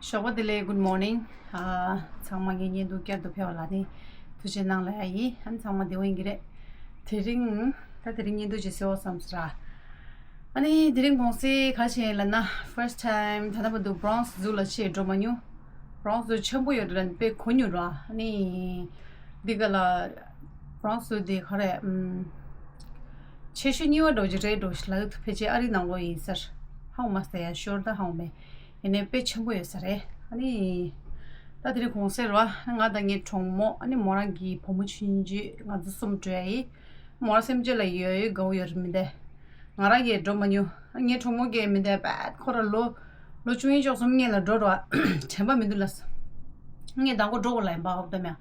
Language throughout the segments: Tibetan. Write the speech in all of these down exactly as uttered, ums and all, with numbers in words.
ཞོགས་པ་བདེ་ལེགས། Good morning། ཨ། ཚང་མ་ངའི་བརྙན་ཐུང་བསྐྱར་དུ་ཕེབས་པ་ལ་ནི་ཐུགས་རྗེ་གནང་ལབ་ཡ་ཡིན། ཨ་ནི་ཚང་མ་བདེ་པོ་ཡིན་གྱི་རེད། དེ་རིང་ད་དེ་རིང་བརྙན་ཐུང་ཅིག་བཟོ་བསམ་སོང་ར། ཨ་ནི་དེ་རིང་གུང་སེང་ག་རེ་བྱས་ཡིན་ལབ་ན། first time ད་ལྟ་བར་དུ་Bronx Zoo ལ་ཕྱིར་འགྲོ་མ་མྱོང་། Bronx Zoo ཆེན་པོ་ཡོད་རེད་ལབ་ནི་དཔེ་གོ་མྱོང་ར། ཨ་ནི་འདི་ག་ལ་Bronx Zoo འདི་ག་རེ། ཨམ། ཆེ་ཤོས་གཉིས་པ་འདྲ་བོ་ཅིག་རེད་འགྲོ་ལབ་ཀྱི་འདུག་ཕལ་ཆེར་ཨ་རིའི་ནང་ལོགས་ཡིན་ས་རེད། ཧ་གོ་མ་སོང་ཡ། ཤོར་ད་ཧ་གོ་མེད། ཡིན་ནའི་དཔེ་ཆེན་པོ་ཡོད་ས་རེད། ཨ་ནི་ད་དེ་རིང་གུང་སེང་རེད་བ། ང་དང་ངའི་གྲོགས་མོ། ཨ་ནི་མོ་རང་གི་བུ་མོ་ཆུང་ཆུང་། ང་ཚོ་གསུམ་འགྲོ་ཡ་ཡིན། མོ་རང་སེམས་ཅན་ལ་ཡོད་ཡོད་དགའ་པོ་ཡོད་རེད་མི་འདུག་ང་རང་གིས་འགྲོ་མ་མྱོང་། ངའི་གྲོགས་མོ་གིས་མི་འདུག་པ། ཁོ་རང་ལོ་ལོ་བཅུ་གཉིས་བཅུ་གསུམ་སྔོན་ལ་འགྲོ་འགྲོ་བ། དྲན་པ་མི་འདུག་ལབ་སོང་། ངས་མདང་དགོང་འགྲོ་དགོས་ལབ་ཡིན་པ། ཧོབ་ཏེ་མེད།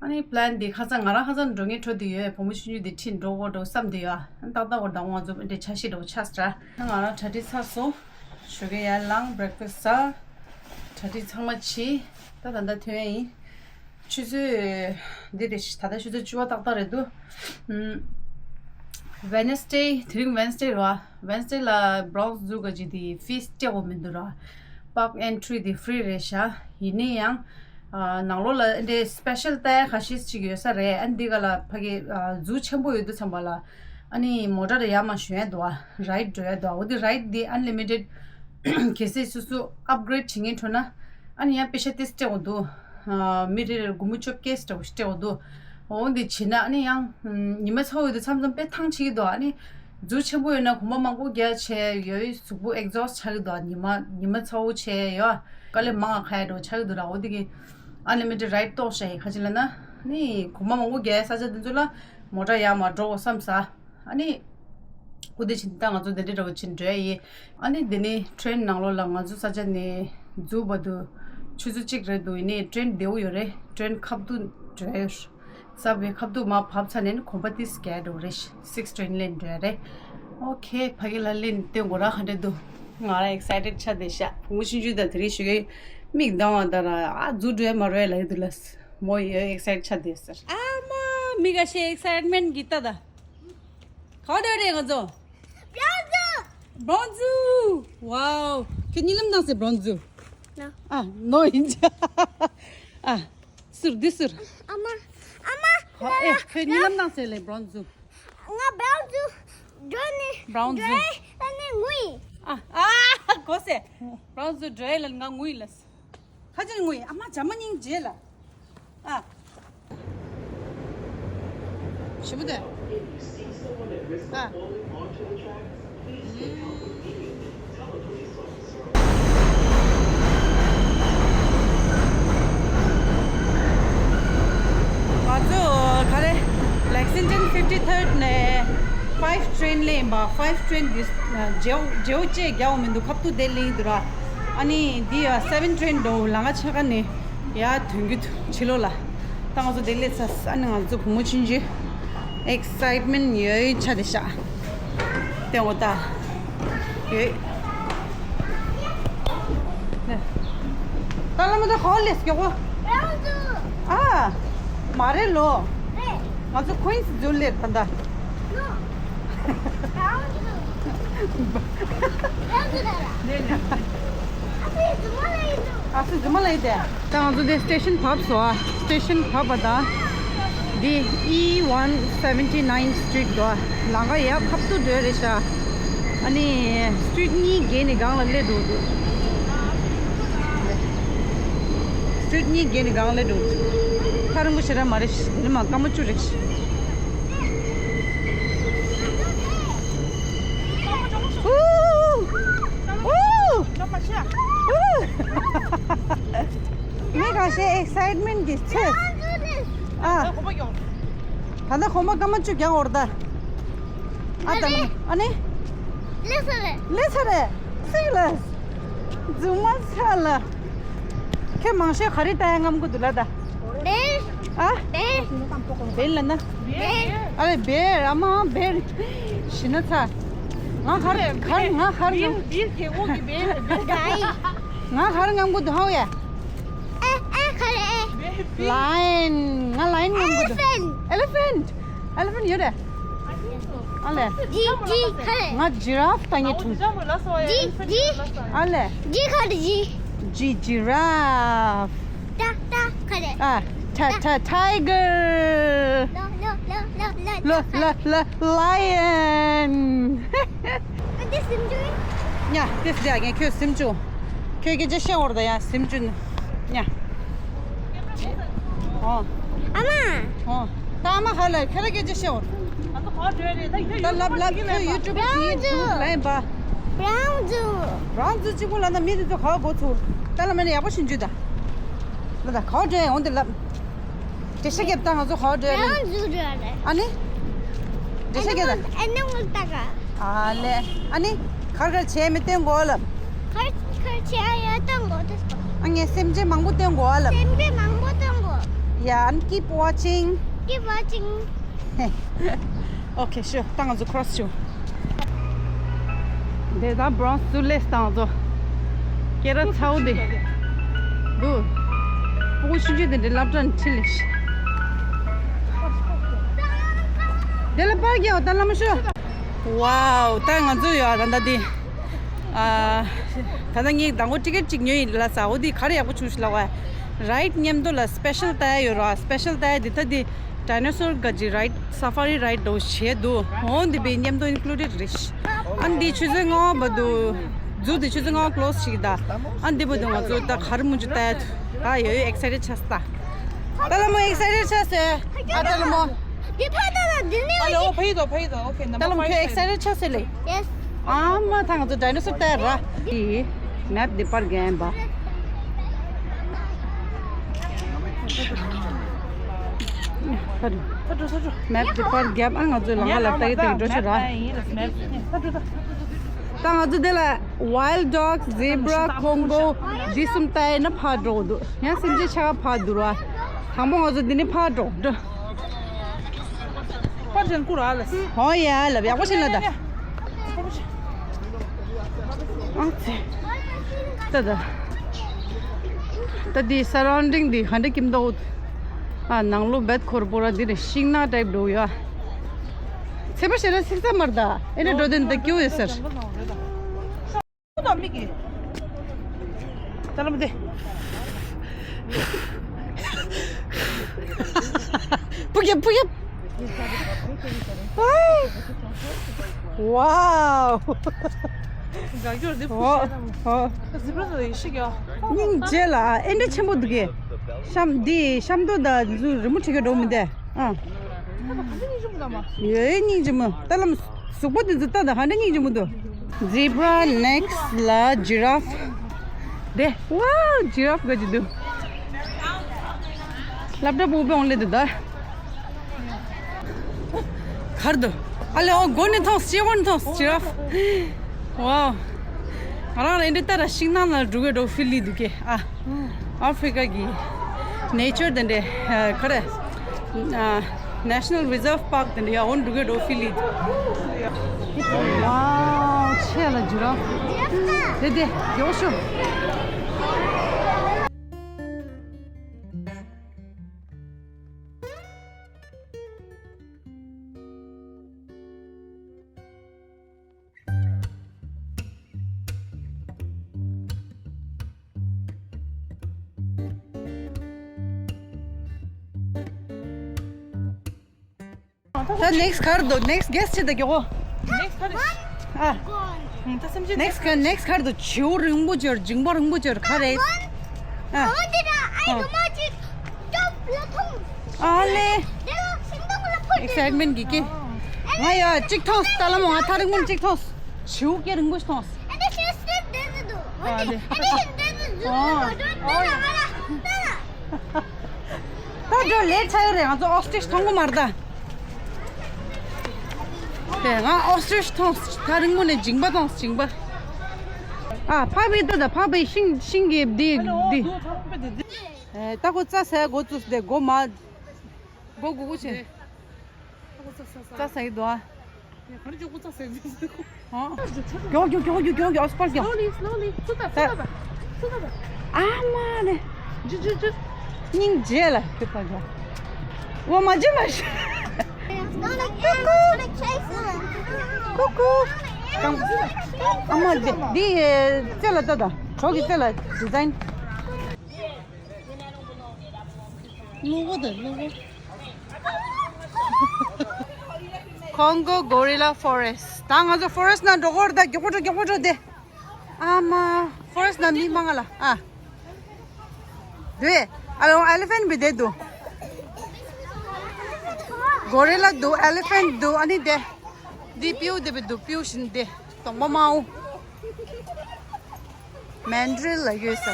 ཨ་ནི་པི་ལན་འདི་ཁ་སང་ང་རང་ཁ་སང་འགྲོ་ངེས་འཕྲོ་འདི་ཡོད། བུ་མོ་ཆུང་ཆུང་འདི་ཁྲིད་འགྲོ་དགོས་འགྲོ་བསམ་འདི་ཡོད། ཨ་ནི་ཏག་ཏག་བར་མདང་དགོང་ང་ཚོ་འདི་འཆར་གཞི་འདྲ་བོ་ཆགས་སོང་། ང་རང་གྲ་སྒྲིག་ཚར་སོང་། ཞོགས་ཀས་ཡར་ལངས། breakfast ཟ། གྲ་སྒྲིག་ཚང་མ་བྱས། ད་ད་ལྟ་ཐོན་ཡ་ཡིན། ཆུ་ཚོད་འདི་རེད། ད་ལྟ་ཆུ་ཚོད་བཅུ་པ་ཏག་ཏག་རེད་འདུག་ཨམ། Wednesday། དེ་རིང་Wednesday རེད་བ། Wednesday ལ་Bronx Zoo ག་ཅིག་དེ་fees སྤྲད་དགོས་མི་འདུག་ར། park entry དེ་free རེད་ཤག་ཡིན་ནའི་ཡང་། ཨ། ནང་ལོགས་ལ་འདི་འདྲའི་special ལྟ་ཡ་ཁ་ཤས་ཅིག་ཡོད་ས་རེད། ཨ་ནི་འདི་ག་ལ་ཕ་གི། ཨ། Zoo ཆེན་པོ་ཡོད་དུས་ཙམ་པ་ལ། ཨ་ནི་མོ་ཊ་ར་ཡར་མར་ཞོན་ཡ་འདུག་ཨ། ride འགྲོ་ཡ་འདུག་ཨ། འོ་དེ་ride དེ་unlimited གལ་སྲིད་སོ་སོ་upgrade བྱེད་མཁན་འགྲོ་ན། ཨ་ནི་ཡང་པེ་ཤ་ཏིས་སྤྲད་དགོས་འདུག་ཨ། མི་རེ་རེར་སྒོར་མོ་བཅོ་བརྒྱད་འདྲ་བོ་ཞིག་སྤྲད་དགོས་འདུག་འོ་འདི་བྱེད་ན་ཨ་ནི་ཡང་ཉི་མ་ཚ་པོ་ཡོད་དུས་མཚམས་མཚམས་དཔེ་ཐང་ཆད་ཀྱི་འདུག་ཨ་ནི་Zoo ཆེན་པོ་ཡོད་ན་གོམ་པ་མང་པོ་རྒྱག་བྱས་ཡོད། གཟུགས་པོ་exhaust ཆགས་ཀྱི་འདུག་ཨ། ཉི་མ་ཉི་མ་ཚ་པོ་བྱས་ཡོད། དཀའ་ལས་མང་ང་ཁ་ཡ་འདྲ་བོ་ཆགས་ཀྱི་འདུག་ར། འོ་འདི་གི་unlimited ride ཏོག་ཤ་ཡི་ཁ་ཅིག་ལ་ན་ནི་གོམ་པ་མང་པོ་རྒྱག་ས་ཆ་དེ་ཚོ་ལ་མོ་ཊ་ཡར་མར་འགྲོ་དགོས་བསམ་ས། ཨ་ནི། ཨུ་དེ་ཕྱིན་ད་ང་ཚོ་དེ་འདྲ་འདྲ་བོ་ཕྱིན་འགྲོ་ཡ་ཡིན། ཨ་ནི་དེ་ནི་train ནང་ལོགས་ལ་ང་ཚོ་ས་ཆ་ནས་Zoo བར་དུ་ཆུ་ཚོད་གཅིག་རེད་འདུག་ཡིན་ནའི་train བདེ་པོ་ཡོད་རེད། train ཁ་ཐུག་འགྲོ་ཡ་ཡོད། Subway ཁ་ཐུག་མར་བབས་ཚར་ནས་ནི་གོམ་པ་ཏིས་རྒྱག་འགྲོ་རེད། six train ལེན་འགྲོ་ཡ་རེད། Okay ཕ་གི་ལ་ལེན་སྟོན་དགོས་ར་ག་འདྲ་འདུག་ང་རང་excited ཆགས་བསྡད་ཤག་བུ་མོ་ཆུང་ཆུང་དང་དེ་རིང་ཞོགས་ཀས་མིག་གདངས་པ་དང་ར། ཨ། Zoo འགྲོ་ཡ་མ་འགྲོ་ཡ་ལབ་ཀྱི་འདུག་ལབ། མོ་ཡོད་excited ཆགས་བསྡད་ཟེར། ཨ་མ། མི་ཁ་ཤས་excitement གི་ལྟ་ད། ག་པར་འགྲོ་རེད་ང་ཚོ། Bronx Zoo། Bronx Zoo། Wow ཁྱོད་གཉིད་ལམ་བཏང་ཟེར་Bronx Zoo། ན། ཨ། ནོ་ཡིན་ཅག་ཨ། ཟུར་འདི་ཟུར། ཨ་མ། ཨ་མ། ཨེ་ཁྱོད་གཉིད་ལམ་བཏང་ཟེར་ལེ་Bronx Zoo། ང་Bronx Zoo འགྲོ་ནི། Bronx Zoo འགྲོ་ཨེ་ལ་ནི་ངུ་ཡིན། ཨ། ཨ། གོ་སེ། Bronx Zoo འགྲོ་ཨེ་ལ་ང་ངུ་ཡིན་ལ། ཁ་ཅིག་ངུ་ཡིན། ཨ་མ་བྱ་མོ་སྙིང་རྗེ་ལ། ཨ། ཞི་མོ་དེ། ཨ། ང་ཚོ་ག་རེ། Lexington fifty third ནས་five train ལེན་པ། five train འདི་ཇེའུ་ཇེའུ་ཅེ་རྒྱག་མི་འདུག་ཁ་ཐུག་དེ་ལེན་འདུག་ར། ཨ་ནི་འདི་ཡ་seven train འགྲོ་ལམ་ཁ་ཆེ་ཁ་ནས་ཡར་ཐོན་གྱི་འདུག་ཕྱི་ལོགས་ལ། ད་ང་ཚོ་དེ་སླེབས་ཚར། ཨ་ནི་ང་ཚོ་བུ་མོ་ཆུང་ཆུང་excitement ཡོད་ཆ་དེ་ཤག་དེ་འོ་ད་ཡོད། ནས། ད་ལ་མ་ད་ག་པར་སླེབས་མགྱོགས་པོ། ཨ། མ་རེད་ལོ། ང་ཚོ་Queens Zoo སླེབས་ད་ད། ཨ་སི་རྫུན་མ་ལ་ཡིན་ཏེ། ད་ང་ཚོ་དེ་སི་ཊེ་ཤན་བབས་སོང་ཨ། སི་ཊེ་ཤན་བབས་པ་དང་། འདི་E one seventy nine street འདུག་ཨ། ལམ་ཁ་ཡར་ཁ་ཐུག་འགྲོ་རེད་ཤག་ཨ་ནི་street གཉིས་བརྒལ་ནས་སྒང་ལ་སླེབས་འགྲོ་འདུག street གཉིས་བརྒལ་ནས་སྒང་ལ་སླེབས་འགྲོ་འདུག་ཐག་རིང་པོ་ཞེ་དྲག་མ་རེད། འདི་ནས་མར་སྐར་མ་བཅུ་རེད། ཧུ། ཧུ། ཧུ། མི་ཁ་ཤས་excitement གི་ཚེ། ཨ། ད་ལྟ་གོམ་པ་སྐར་མ་བཅུ་རྒྱག་འོར་ད། ཨ་ད། ཨ་ནི། ལེ་ཚ་རེད། ལེ་ཚ་རེད། སིག་ལ། རྫུན་མ་ཚ་ལ། ཁྱེད་མང་ཤོས་ག་རེ་ལྟ་ཡ་རྔམ་གི་འདུག་ལ་ད། བེར། ཨ། བེར། བེར་ལ་ན། བེར། ཨ་རེ་བེར། ཨ་མ་བེར། ཤི་ན་ཚ། ང་གར་གར་ང་གར་ང་། བེར་དེ་འོག་གི་བེར་རེད། བེར། ང་གར་རྔམ་གི་འདུག་ཧའོ་ཡ། ཨེ་ཨེ་ག་རེ་ཨེ། བེར། Lion། ང་lion རྔམ་གི་འདུག elephant elephant elephant ཡོད་རེད། ཨ་ལེ། ཇི་ཇི་ག་རེ། ང་giraffe ལྟ་ཉེ་ཆུང་། ཇི་ཇི། ཨ་ལེ། ཇི་ག་རེ་ཇི། G, giraffe. ཏ་ཏ་ག་རེ། ཨ། ཏ་ཏ་tiger. ལ་ལ་ལ་ལ་ལ་ལ་ལ་lion. ཨ་འདི་སེམས་ཅན། ཉ་དེ་སི་ཡ་ངས་ཁྱོད་སེམས་ཅན། ཁྱོད་སྐད་ཆ་བཤད་འོར་ད་ཡ་སེམས་ཅན། ཉ། ཨོ། ཨ་མ། ཨོ། ད་ཨ་མ་ཧ་ལ་ཁྱོད་ར་སྐད་ཆ་བཤད་འོར། ད་ལབ་ལབ་ཁྱོད་ཡུ་ཊུབ་གི་ལན་པ། Brown zoo. Brown zoo གཅིག་པོ་ལ་ན་མི་དེ་ཚོ་ག་བ་གོ་ཚུར། ད་ལ་མ་ནི་ཡག་པོ་ཞིག་འཇུས་ད། ལ་ད་ག་བ་འགྲོ་ཡ་འོང་དེ་ལབ། འགྲེལ་བཤད་རྒྱབ་ད་ང་ཚོ་ག་བ་འགྲོ་ཡ་རེད། Brown zoo འགྲོ་ཡ་རེད། ཨ་ནི། འགྲེལ་བཤད་རྒྱབ་ད། ཨ་ནི་ངོ་ལྟ་ག་ཨ་ལེ། ཨ་ནི། གར་གར་བྱས་མི་སྟོན་གོ་ལབ། གར་གར་བྱས་ཡ་སྟོན་གོ་དེ་སོ། ཨ་ངས་སེམས་ཅན་མང་པོ་སྟོན་གོ་ལབ། སེམས་ཅན་མང་པོ་སྟོན་གོ། Yeah, and keep watching. Keep watching. Okay, sure. ད་ང་ཚོ་cross བྱུང་། དེ་ད་Brown zoo སླེབས་ད་ང་ཚོ། སྐེ་རགས་ཚ་བོ་དེ། འདུག་སྤུ་གུ་ཆུང་ཆུང་དེ་འདྲའི་སློབ་གྲྭ་ནས་ཁྲིད་ལས་ཤི། དེ་ལ་པར་རྒྱག་ད་ལམ་ཤོ། Wow, ད་ང་ཚོ་ཡོད་ད་ད་དེ། ཨ། ད་ད་ངས་དང་པོ་ཊི་ཀེ་ཊི་གཅིག་ཉོས་ཡིན་ལ་ས་འོ་དེ་ག་རེ་ཡག་པོ་བྱུང་ཤི་ལ་བ། Ride མཉམ་དུ་ལ་special ལྟ་ཡ་ཡོད་ར་special ལྟ་ཡ་དེ་ད་དེ། Dinosaur ག་ཅི་ride safari ride འདྲ་བོ་བྱས་འདུག་འོ་འདི་པའི་མཉམ་དུ་included རེད། ཨ་འདི་ཆུ་ཚོད་ལྔ་པ་འདུག་ཛུ་འདི་ཆུ་ཚོད་ལྔ་པ་close བྱེད་ཀྱི་ད། ཨ་འདི་པ་འདུག་ང་ཚོ་ད་གར་མུ་ཆུ་ལྟ་ཡ་ད་ཡོད་ཡོད་excited ཆགས་ད། ད་ལ་མོ་excited ཆགས་སོང་། ཨ་ད་ལ་མོ། འདི་ཕ་ད་ལ་འདི་ནི་ཨ་ལ་འོ་ཕ་ཡི་དོ་ཕ་ཡི་དོ་okay ད་ལ་མོ་ཁྱོད་excited ཆགས་སོང་ལེ། Yes. ཨ་མ་ཐང་དུ་dinosaur ལྟ་ར། ཨི། map འདི་པར་རྒྱབ་པ། map འདི་པར་རྒྱབ་ཨ་ང་ཚོའི་ལམ་ཁ་ལ་ལྟ་གི་དེ་འགྲོ་ཆེ་ར། ད་ང་ཚོ་འདི་ལ་wild dogs, zebra, congo འདི་གསུམ་ལྟ་ཡིན་ན་ཕར་འགྲོ་འདུག་ཡང་སེམས་ཅན་ཆ་ག་ཕར་འདུག་ར། དང་པོ་ང་ཚོ་འདི་ནས་ཕར་འགྲོ་འགྲོ། པར་ཅན་ཀུ་ར་ལ། ཧོ་ཡ་ལབ་ཡག་པོ་ཞིག་ལ་ད། ཨ་ཙི། ད་ད། ད་འདི་surrounding འདི་ག་འདྲ་ཁྱིམ་ད་འོ། ཨ་ནང་ལོ་བེད་འཁོར་པོ་ར་འདི་རེ་ཤིང་ནགས་type འགྲོ་ཡ། ཚེ་པ་ཞེ་ན་སིག་ས་མར་ད། ཨེ་ནི་འགྲོ་དེ་འདི་ཀྱུ་ཡོད་ཟེར། ད་མིག་གིས། ད་ལམ་དེ། པུ་ཡབ་པུ་ཡབ། Wow. འགག་རྒྱུར་འདི་ཕུ་ཤེས་ན་མོ། ཨོ། ཟི་བྲ་ཟོ་ཡི་ཤི་གྱོ། སྙིང་རྗེ་ལ་ཨེ་འདྲ་ཆེན་པོ་འདུག་གས། ཤམ་འདི་ཤམ་དོ་ད་ཟུ་རི་མོ་ཁྲིད་གི་འགྲོ་མི་འདས། ཨ། ད་ད་ག་ཚོད་སྙིང་རྗེ་མོ་ད་མ། ཡོད་སྙིང་རྗེ་མོ་ད་ལམ། གཟུགས་པོ་དེ་ཚོ་ལྟ་དང་ཧ་འདྲ་སྙིང་རྗེ་མོ་འདུག Zebra next ལ་giraffe། དེ། Wow, giraffe ག་ཅི་འདུག་སློབ་གྲྭ་ཕྲུ་གུ་དཔེ་འོང་ལེ་འདུག་ད། གར་འདུག་ཨ་ལེ་ཨོ་མགོ་ནས་མཐོང་སྤྱི་བོ་ནས་མཐོང་giraffe། Wow. ང་རང་ལ་འདི་ལྟ་ར་ཤིང་ནགས་ལ་འགྲོ་གི་འགྲོ་ཕི་ལི་འདུག་གས་ཨ། ཨ་ཧྥི་ཀ་གི་nature དེ་འདྲས་ཁ་རེ། National Reserve Park དེ་འདྲས་ཡ་འོན་འགྲོ་གི་འགྲོ་ཕི་ལི། Wow, ཆེ་ལ་ཇི་ར། དེ་དེ་ཡོ་ཤོ། ད་next གར་དུ་next guess བྱེད་ད་མགྱོགས་པོ། Next གར། ཨ། ད་སེམས་ཅན་next གར་next གར་དུ་བྱིའུ་རིང་པོ་ཅོར་འཇིང་པ་རིང་པོ་ཅོར་ག་རེད། ཨ། ཨ་ལེ། excitement གི་ཀི། ང་ཡ་གཅིག་མཐོང་ད་ལ་མོ་ང་ཐག་རིང་པོ་གཅིག་མཐོང་། བྱིའུ་སྐད་རིང་པོ་ཞིག་མཐོང་། ཨ་ལེ། ད་འགྲོ་ལེ་ཆ་ཡོད་རེད། ང་ཚོ་ostrich མཐོང་གི་མ་རེད་ད། དེ་ང་ostrich མཐོང་། ཐག་རིང་པོ་ནས་འཇིང་པ་མཐོང་འཇིང་པ། ཨ་ཕ་བི་ད་ད་ཕ་བི་ཤིང་ཤིང་གི་འདི་འདི། ཨེ་ད་ཁོ་རྩྭ་ཟ་འགོ་བཙུགས་ཏེ་སྒོ་མ། སྒོ་སྒུར་སྒུར་བྱས། རྩྭ་ཟ་ཡི་འདུག་ཨ། མགྱོགས་མགྱོགས་མགྱོགས་མགྱོགས་མགྱོགས་ཨོ་སི་པར་མགྱོགས། Slowly, slowly. ཚུད་ད་ཚུད་ད་ཚུད་ད། ཨ་མ་ནི། ཇུ་ཇུ་ཇུ། སྙིང་རྗེ་ལ་ཁྱོད་པ་མགྱོགས། འོ་མ་ཇི་མ་ཤི། ཀུ་ཀུ། ཀུ་ཀུ། ཨ་མ་འདི་འདི་རྩེ་ལ་ལྟ་ད། གྲོགས་ཀྱི་རྩེ་ལ་ཌི་ཛའིན། གློ་བོ་དང་གློ་བོ། Congo Gorilla Forest། ད་ང་ཚོ་ཕོ་རེ་སི་ཊི་ནང་འགྲོ་གི་ཡོད་རེད། ད་མགྱོགས་པོ་འགྲོ། མགྱོགས་པོ་འགྲོ་དེ། ཨ་མ། ཕོ་རེ་སི་ཊི་ནང་མི་མང་ང་ལ། ཨ། དེ། ཨ་ལོ། ཨེ་ལི་ཕེན་ཊི་བི་དེ་འདུག་གོ་རི་ལ་འདུག་ཨེ་ལི་ཕེན་ཊི་འདུག་ཨ་ནི་དེ། འདི་སྤྲེའུ་དེ་བས་འདུག་སྤྲེའུ་བཞིན་དེ། གདོང་པ་དམར་པོ། མན་ཌི་རེལ་ལ་ཡོད་ས།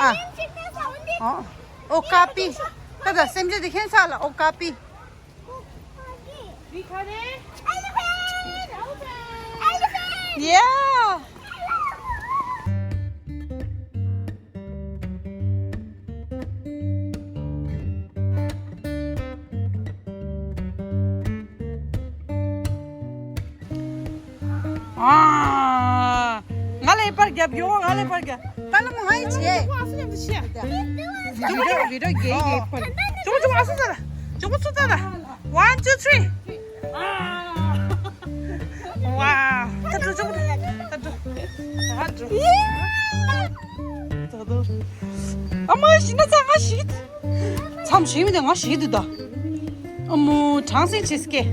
ཨ། ཨོ། ཨོ་ཀ་པི། ད་ད་སེམས་ཅན་དེ་ཁྱེད་ཚ་ལ་ཨོ་ཀ་པི། Yeah. ཨ། ང་ལ་པར་རྒྱབ་ཡོང་། ང་ལ་པར་རྒྱབ། ད་ལ་མོ་ང་ཡི་ཆེ། ཨ་སུ་ལ་འདི་ཆེ། བི་ཌི་ཡོ་བི་ཌི་ཡོ་རྒྱག་གི་པར། ཅུང་ཅུང་ཨ་སུ་ཚ་ལ། ཅུང་ཚུ་ཚ་ལ། One, two, three. Wow. ད་འགྲོ། ཅུང་ད་འགྲོ། ད་འགྲོ། ད་འགྲོ། ཨ་མ་ཤི་ན་ཚ། ང་ཤི། མཚམས་ཤིག་མི་དེ་ང་ཤི་འདུག་ད། ཨ་མོ་གྲང་སེང་བྱེད་སྐད།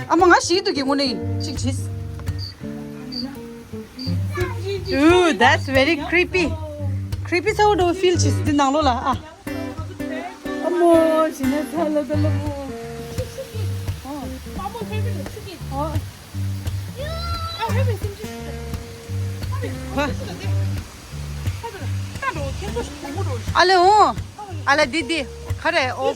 ཨ་མ་ང་ཤི་འདུག་གི་དངོས་གནས་ཡིན། གཅིག་བྱེད། Ooh, that's very creepy. Creepy ཚ་བོ་འདྲ་བོ་ཕིལ་བྱེད་འདི་ནང་ལོགས་ལ། ཨ། ཨ་མོ་ཤི་ན་ཚ་ལ་ད་ལ་མོ། ཨ་ལེ་འོ། ཨ་ལེ་འདི་འདི་ག་རེ། ཨོ།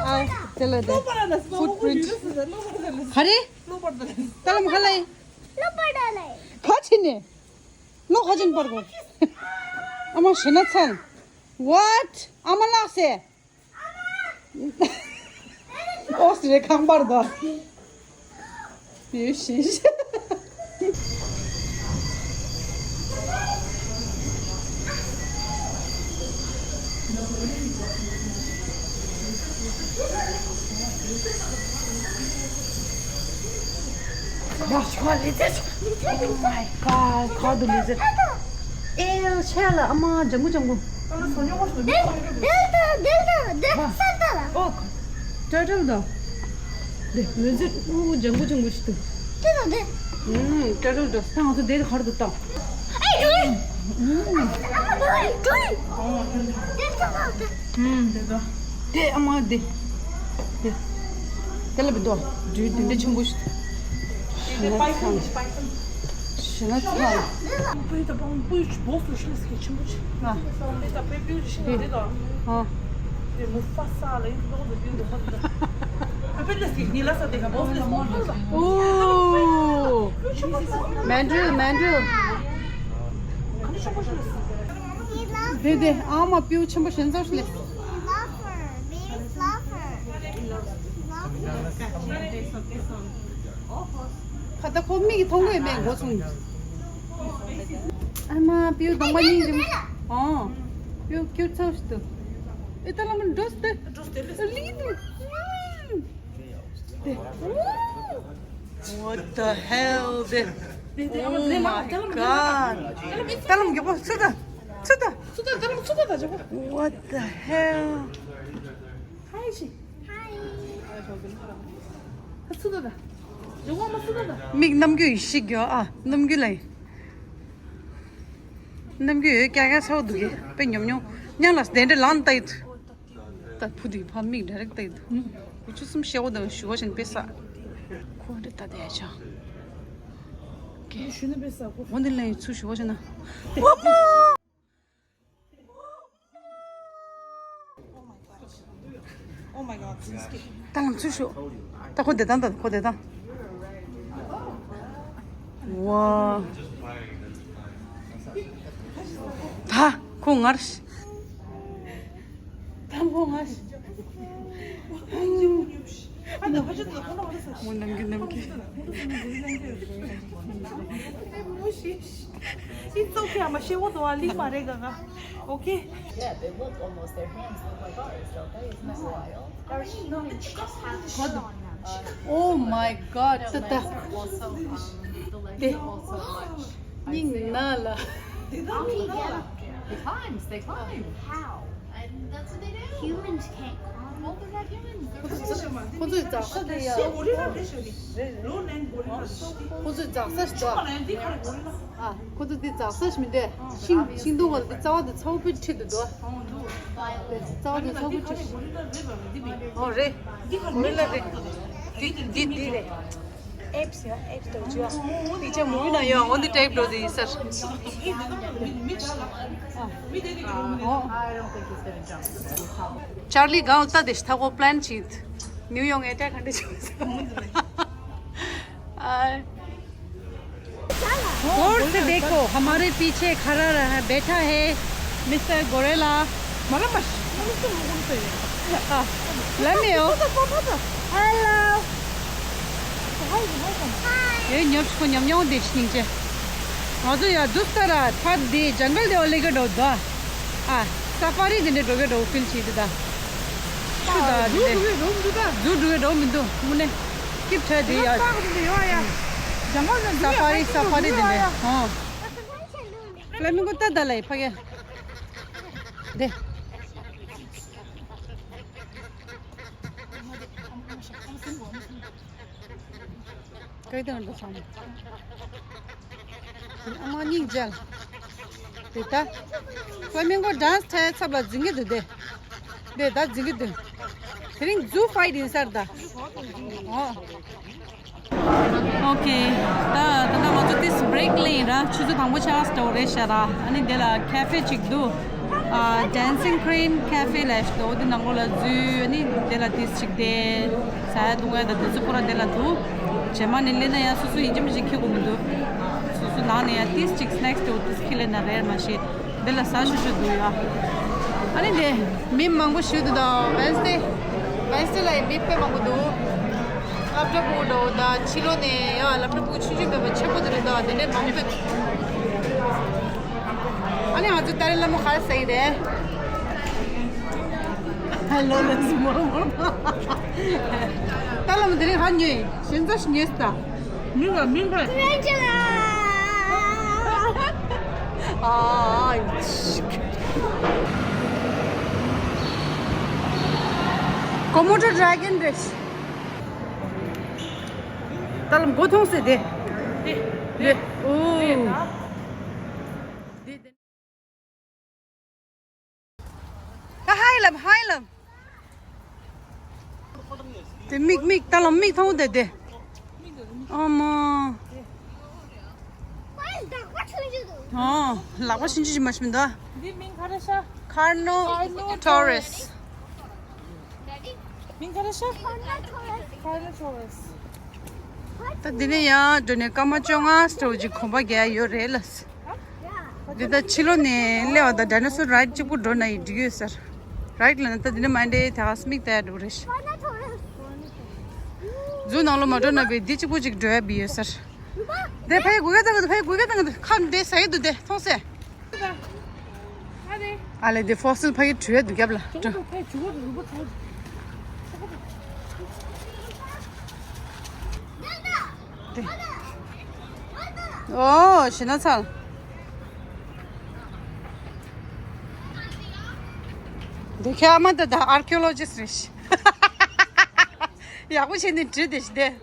ཨ། དེ་ལ་དེ། ཕུཊ་པི་རིན་ཊི། ག་རེ། ད་ལམ་ཧ་ལ་ཡི། ག་ཕྱིན་ནས། ལོ་ཁ་ཅིན་པར་གོ། ཨ་མ་ཤི་ན་ཚ། What? ཨ་མ་ལགས་སེ། ཨོ་སི་རེ་ཁང་པར་དོ། ཡོད་ཤི་ཤི། Oh my god, ཁ་དུ་ལི་ཟེར། ཨེ་ཆེ་ལ་ཨ་མ་ལྗང་གུ་ལྗང་གུ། དེ་དེ་དེ་དེ་ས་ད་ལ། ཨོ། ཊར་ཊལ་དང་། དེ་ལི་ཟེར། ཨུ་ལྗང་གུ་ལྗང་གུ་ཞིག་འདུག་དེ་དང་དེ། ཨུམ། ཊར་ཊལ་དང་ས་ང་ཚོ་དེ་གར་དུ་བཏང་། ཨེ་ཨུམ། ཨ་མ་དེ་དེ། ཨུམ། དེ་དང་དེ། དེ་ཨ་མ་དེ། དེ། དེ་ལ་བི་དོ། དུས་དེ་འདྲ་ཆེན་པོ་ཞིག་ཞི་ན་ཚང་། ཞི་ན་ཚང་། ཨོ། མན་ཌི་རེལ། མན་ཌི་རེལ། དེ་དེ་ཨ་མ་སྤྲེའུ་ཆེན་པོ་ཞིག་འཛོམས་ཤིག་ལེ། ཁ་ད་ཁོ་མིག་གིས་མཐོང་གི་མེད་མགོ་ཚུགས། ཨ་མ་སྤྲེའུ་གདོང་པ་སྙིང་རྗེ་མོ། ཨོ། སྤྲེའུ་ཁྱོད་ཚ་ཞིག་ཏུ། ཨེ་ད་ལ་མ་འགྲོ་སྟེ། འགྲོ་སྟེ་ལེ། ལི་ཏུ། What the hell? Oh my god. ད་ལམ་མགྱོགས་པོ་ཚུར་ད། ཚུར་ད། ཚུར་ད། ད་ལམ་ཚུར་ད་ད་མགྱོགས་པོ། What the hell? Hi ཤི། Hi. ཚུར་ད་ད། མགྱོགས་པོ་མ་ཚུར་ད་ད། མིག་ནམ་རྒྱུན་ཡིན་ཤི་གྱོ། ཨ། ནམ་རྒྱུན་ལ་ཡིན། ནམ་རྒྱུན་ཡོད་ཀྱག་ཀྱག་ཚ་བོ་འདུག་གི། དཔེ་ཉོབ་ཉོབ། ཉང་ལ་དེ་འདྲ་ལངས་ད་ཡོད། ད་བུ་དེ་ཕ་མིག་ཌའི་རེག་ལྟ་ཡི་འདུག་ཁོ་ཆུ་སྲིན་ཤེ་བོ་དང་ཞུ་བ་ཞིག་དཔེ་ས། ཁོ་འདྲ་ལྟ་དེ་ཡ་ཆ། ཞུ་ན་དཔེ་ས་ཁོ། འོ་འདི་ལ་ཡི་ཚུ་ཞུ་བ་ཞིག་ན། Oh my god. ད་ང་ཚུ་ཞུ། ད་ཁོ་བསྡད་དང་། ད་ཁོ་བསྡད་དང་། ཝ། ད་ཁོ་ངར། ད་ཁོ་ངར། It's okay, I'm a shit. Okay. Yeah, they look almost, their hands look like ours, don't they? Isn't that wild? What the? Oh my god, tata. They also much. Ning na la. They climb, they climb. How? And that's what they do. Humans can't climb. Well, they're not humans. They're ཁོ་ཚོས་འཛག་ས་དེ་ཡ། ཁོ་ཚོས་འཛག་ས་ཞིག་འདུག་ཨ། ཁོ་ཚོ་འདི་འཛག་ས་ཞིག་མི་འདུག་ཤིང་ཤིང་སྡོང་བ་འདི་རྩ་བ་འདི་ཚ་པོ་ཁྲིད་འདུག་འདུག་རྩ་བ་འདི་ཚ་པོ་ཁྲིད། ཨོ་རེད། གོ་རི་ལ་རེད། འདི་འདི་འདི་རེད། ཨེབ་སི་ཡ་ཨེབ་སི་དང་ཅི་ཡ། འདི་ཅག་མུ་བི་ན་ཡོད། འོ་འདི་ཊེབ་འགྲོ་འདི་ཡིན་ས། ཨོ། ཅར་ལི་གང་ལྟ་དེ་ཤི་ཐ་གོ་པི་ལན་བྱེད། ནིའུ་ཡོག་ངས་ཊེག་ག་འདྲ་བྱུང་ས། ཨ། गौर से देखो, हमारे पीछे खड़ा रहा, बैठा है mister Gorilla. Let me out. Hello. ཡོད་ཉོབ་ཆུ་ཉོབ་ཉོབ་འདི་ཤིང་ཆེ། ང་ཚོ་ཡ་དུས་ལྟར་ཐར་འདི་ཇང་གལ་འདི་འོ་ལེ་གེ་འགྲོ་དོ། ཨ། སཱ་ཕ་རི་འདི་འདྲ་འགྲོ་གི་འགྲོ་ཕིལ་བྱེད་དུ་ད། ཆུ་ད་འདི་འདྲ། རྫུ་འགྲོ་གི་འགྲོ་མི་འདུག་དངོས་གནས། སྐྱིད་ཕྲ་འདི་ཡ། སཱ་ཕ་རི་སཱ་ཕ་རི་འདི་འདྲ། ཧོ། ཧྥ་ལ་མིང་གོ་ལྟ་ད་ལ་ཡི་ཕ་གི། འདི། ག་དང་འདྲ་བྱུང་། ཨ་མ་སྙིང་རྗེ། དེ་ད། ཧྥ་ལ་མིང་གོ་ཌན་སི་ཐའི་ཚབ་ལ་འཛིན་གྱི་འདུག་དེ། དེ་ད་འཛིན་གྱི་འདུག་དེ་རིང་ཛུ་ཕའིཊ་ཡིན་ས་རེད་ད། ཨོ། ཨོ་ཁེ། ད་ད་ལྟ་ང་ཚོ་ཏིས་བྷི་རེག་ལེན་ར། ཆུ་ཚོད་དང་པོ་ཆགས་སྟོ་རེད་ཤ་ར། ཨ་ནི་དེ་ལ་ཁེ་ཧྥེ་ཅིག་འདུག་ཨ། Dancing Crane Cafe ལབ་ཞིག་འདུག་འོ་དེ་ནང་ལོགས་ལ་འཛུལ། ཨ་ནི་དེ་ལ་ཏིས་ཅིག་དེ། ཟ་ཡ་འཐུང་ཡ་དང་དེ་ཚོ་ཁོ་ར་དེ་ལ་འདུག་རྗེས་མ་ནི་སླེབས་ན་ཡང་སོ་སོ་ཡིན་གཅིག་མིན་གཅིག་འཁྱེར་དགོས་མི་འདུག་སོ་སོ་ནང་ནས་ཡང་ཏིས་ཅིག་སི་ནེག་སི་དེ་འོ་ཏིས་འཁྱེར་སླེབས་ན་རེད་མ་གཞི། འདི་ལ་ཟ་ཤུ་ཤུ་འདུག་ཡ། ཨ་ནི་དེ་མི་མང་པོ་ཞིག་འདུག་ད་ཝེན་སི་ཌེ། ཝེན་སི་ཌེ་ལ་ཡང་མི་དཔེ་མང་པོ་འདུག་སློབ་གྲྭ་ཕྲུ་གུ་འདྲ་བོ་ད་ཕྱི་ལོགས་ནས་ཡ་སློབ་གྲྭ་ཕྲུ་གུ་ཆུང་ཆུང་མེད་པ་ཆེན་པོ་དེ་རེད་ད། དེ་འདྲའི་མང་པོ་འདུག་ཨ་ནི་ང་ཚོ་ཏཱ་ལའི་བླ་མ་ག་རེ་ཟེར་གྱི་རེད། ཧེ་ལོ་ལེ་ཟི་མོ་ར་མོ་ར། ཏཱ་ལའི་བླ་མ་དེ་རིང་ཧ་ཉོས་ཞེན་ཚ་ཞིག་ཉོས་སི་ད། མིང་ལ་མིང་ལ། ཨ། ཀོ་མོ་ཌོ་ཌ་ར་གོན་རེད། ད་ལམ་མགོ་མཐོང་སྲིད་དེ། དེ། དེ། ཨོ། དེ་དེ། ད་ཧའི་ལབ་ཧའི་ལབ། དེ་མིག་མིག་ད་ལམ་མིག་མཐོང་དེ་དེ། ཨ་མ། ཨོ། ལག་པ་ཤིན་ཅི་ཅི་མ་ཤི་མི་འདུག་འདི་མིང་ག་རེ་ཤ། Carno Taurus. མིང་ག་རེ་ཤ། Carno Taurus. ད་འདི་ནས་ཡང་འགྲོ་ནས་སྐར་མ་བཅོ་ལྔ་སྟོར་གྱི་གོམ་པ་རྒྱག་ཡོད་རེད་ལ། འདི་ད་ཕྱི་ལོགས་ནས་སླེབས་པ་ད་ཌའི་ནོ་སོར་རའིཌ་གཅིག་པུ་འགྲོ་ན་ཡི་འགྲིག་ཡོད་ཟེར། རའིཌ་ལ་ན་ད་འདི་ནས་མ་འདྲེ་དེ་ག་སྨིག་ད་འགྲོ་རེད། ཛུ་ནང་ལོ་མ་འགྲོ་ན་བས་འདི་གཅིག་པུ་གཅིག་འགྲོ་ཡ་བི་ཡོད་ཟེར། དེ་ཕའི་དགུ་ག་དང་གི་ཕའི་དགུ་ག་དང་གི་ཁམ་དེ་ཟ་ཡི་འདུག་དེ་མཐོང་སེ། ཨ་ལེ་དེ་ཕོ་སིལ་ཕ་གི་བྲུས་འདུག་རྒྱབ་ལ་འགྲོ། དེ། ཨོ་ཞེ་ན་ཚལ། དེ་ཁྱེད་ཨ་མ་ད་ད་ཨར་ཁི་ཨོ་ལོ་ཇི་སི་རེད་ཤི། ཡག་པོ་བྱས་ནས་བྲིས་དེ་ཤི་དེ།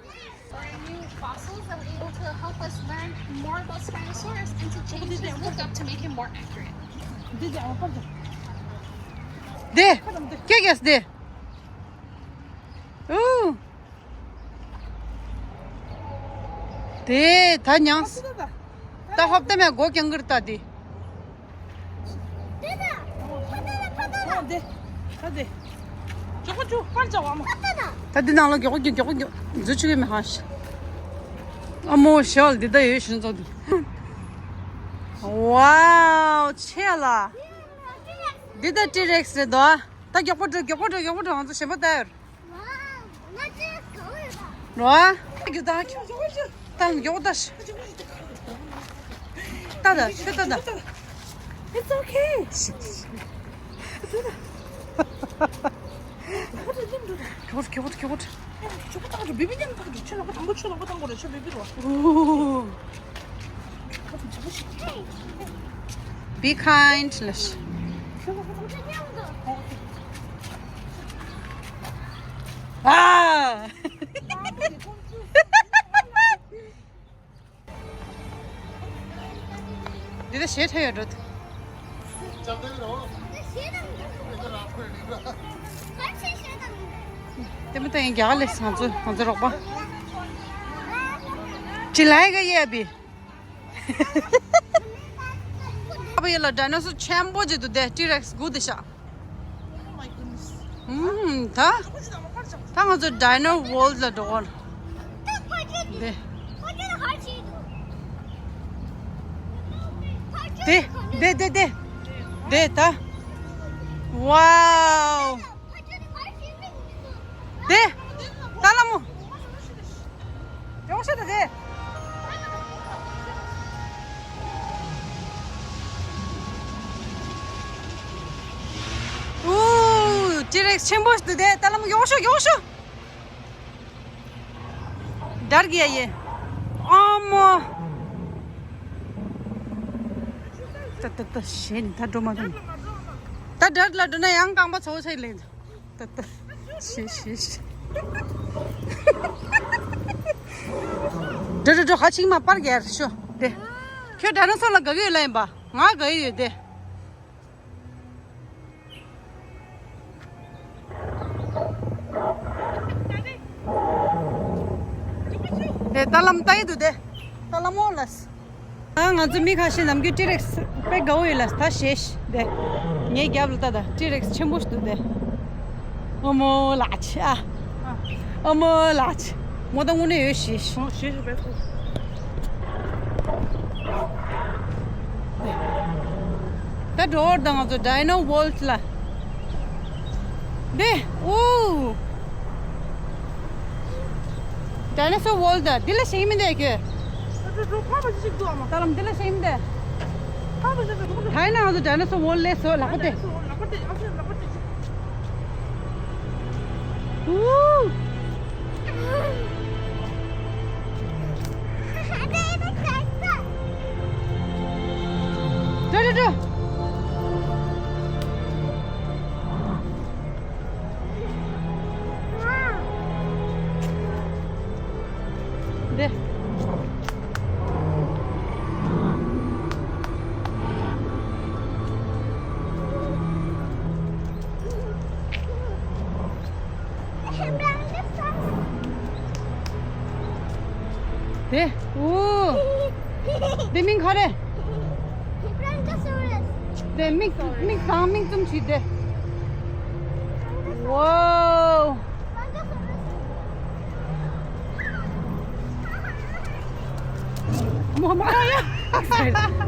Brand new fossils that were able to help us learn more about Spinosaurus and to change his lookup to make him more accurate. དེ། ཀྱེ་ཀྱེ་དེ། ཨུ། དེ་ད་མྱངས། ད་ཧོབ་ཏེ་མེ་སྒོ་རྐྱང་གིར་ལྟ་དེ། ད་འདི་ནང་ལ་མགྱོགས་པོ་མགྱོགས་པོ་མགྱོགས་པོ་མགྱོགས་འཛུལ་ཆུག་གི་མེད་ཧ་ཤི། ཨ་མོ་ཞལ་འདི་ད་ཡོད་ཤི་ན་ཚོགས་འདུག་ཝའོ་ཆེ་ལ། འདི་ད་ཊི་རེག་སི་རེད་དོ། ད་མགྱོགས་པོ་འགྲོ་མགྱོགས་པོ་འགྲོ་མགྱོགས་པོ་འགྲོ་ང་ཚོ་ཞེན་པ་ལྟ་ཡོད། རོ། རྒྱུ་དང་ཁྱོད་ད་མགྱོགས་ད་ཤི། ད་ད་ཤི་ད་ད། It's okay. ཁྱོད་ཁྱོད་ཁྱོད། ཁྱོད་ཁྱོད་ཁྱོད། ཁྱོད་ཁྱོད་ཁྱོད། ཁྱོད་ལག་པ་དང་པོ། ཁྱོད་ལག་པ་དང་པོ་རེད། ཁྱོད་བེ་བེ་རོ། ཨོ། Be kind. ལ་ཤི། ཨ། འདི་ལ་ཞེ་ཁྲ་ཡོད་འགྲོ། དེ་མི་ལྟ་ཡིན་རྒྱ་གར་ལས་ང་ཚོ་ང་ཚོ་རོགས་པ། ཅི་ལའི་ག་ཡས་པི། ཨ་ཕ་ཡ་ལ་ཌའི་ནོ་སོར་ཆེན་པོ་ཅིག་འདུག་དེ་ཊི་རེག་སི་དགུ་དེ་ཤག་ཨུམ། ད་ད་ང་ཚོ་ཌའི་ནོ་ཝོལ་ཌི་ལ་འགྲོ་གོ། དེ་དེ་དེ་དེ་དེ་ད། ཝའོ། དེ་ད་ལ་མོ། ཡོང་ཤེས་ད་དེ། ཨུ། ཊི་རེག་སི་ཆེན་པོ་ཞིག་འདུག་དེ། ད་ལ་མོ་ཡོང་ཤོག་ཡོང་ཤོག་ཌར་གི་ཡ་ཡེ། ཨ་མོ། ད་ད་ད་ཞེས་ནི་ད་འགྲོ་མ་ཐུབ། ད་ཌར་ལ་འགྲོ་ན་ཡང་རྐང་པ་ཚོ་ཚེ་ལེན། ད་ད། ཤི་ཤི་ཤི། འགྲོ་འགྲོ་འགྲོ། ཁ་ཅིག་མ་པར་གྱི་ཡར་ཤོ། དེ། ཁྱོད་ཌའི་ནོ་སོར་ལ་དགའ་གི་ཡོད་ལ་ཡིན་པ། ང་དགའ་གི་ཡོད་དེ། དེ་ད་ལམ་ལྟ་ཡི་འདུག་དེ། ད་ལམ་འོང་ལ། ང་ང་ཚོ་མི་ཁ་ཤས་ནམ་རྒྱུན་ཊི་རེག་སི་དཔེ་དགའ་བོ་ཡོད་ལ། ད་ཞེས་དེ། ངའི་རྒྱབ་ལ་ལྟ་ད། ཊི་རེག་སི་ཆེན་པོ་ཞིག་འདུག་དེ། ཨོ་མོ་ལགས་ཨ། ཨོ་མོ་ལགས། མོ་ད་དངོས་གནས་ཡོད་ཞེས། ཨོ་ཞེས་ཞེས་པས་ཁོ། ད་འགྲོ་བར་ད་ང་ཚོ་ཌའི་ནོ་ཝོལ་ཌི་ལ། དེ། ཨུ། ཌའི་ནོ་སོར་ཝོལ་ཌི་ད་འདི་ལ་ཞིག་མི་འདུག་གི། ད་ལམ་འདི་ལ་ཞིག་མི་འདུག་ད་ཡིན་ན་ང་ཚོ་ཌའི་ནོ་སོར་ཝོལ་ཌི་ལས་སོ་ལག་པ་དེ། ཨུ། འགྲོ་འགྲོ་འགྲོ། འདི། དེ། ཨུ། དེ་མིང་ག་རེ། དེ་མིག་མིག་དང་མིག་བཙུམ་བྱས་དེ། ཝའོ། མོ་མ་ཡ།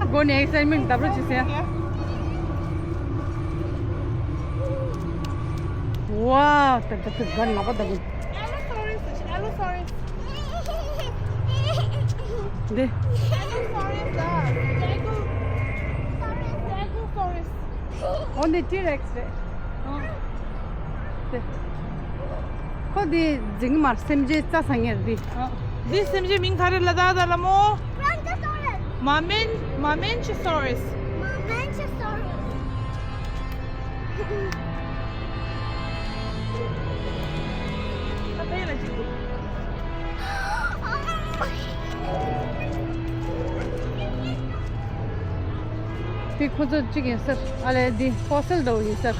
སྒོ་ནས་ཨེག་སའིཊ་མེནཊ་འདབས་རོ་བྱེད་ཟེར། ཝའོ། ད་ད་ད་ག་ནག་པ་ད་གི། Allosaurus, Allosaurus. འདི། Allosaurus. Stegosaurus. འོ་འདི་ཊི་རེག་སི་རེད། ཨོ། དེ། ཁོ་འདི་འཛིན་གྱི་མ་རེད། སེམས་ཅན་རྩྭ་ཟ་མཁན་རེད་འདི། ཨོ། འདི་སེམས་ཅན་མིང་ག་རེ་ལབ་ད་ད་ལ་མོ། Brontosaurus. Mamen- Mamenchisaurus. Mamenchisaurus. ད་ཕན་ལ་ཅིག་འདུག་དེ་ཁོ་ཚོ་གཅིག་ཡིན་ས་རེད། ཨ་ལས་འདི་ཕོ་སིལ་འདྲ་བོ་ཡིན་ས་རེད།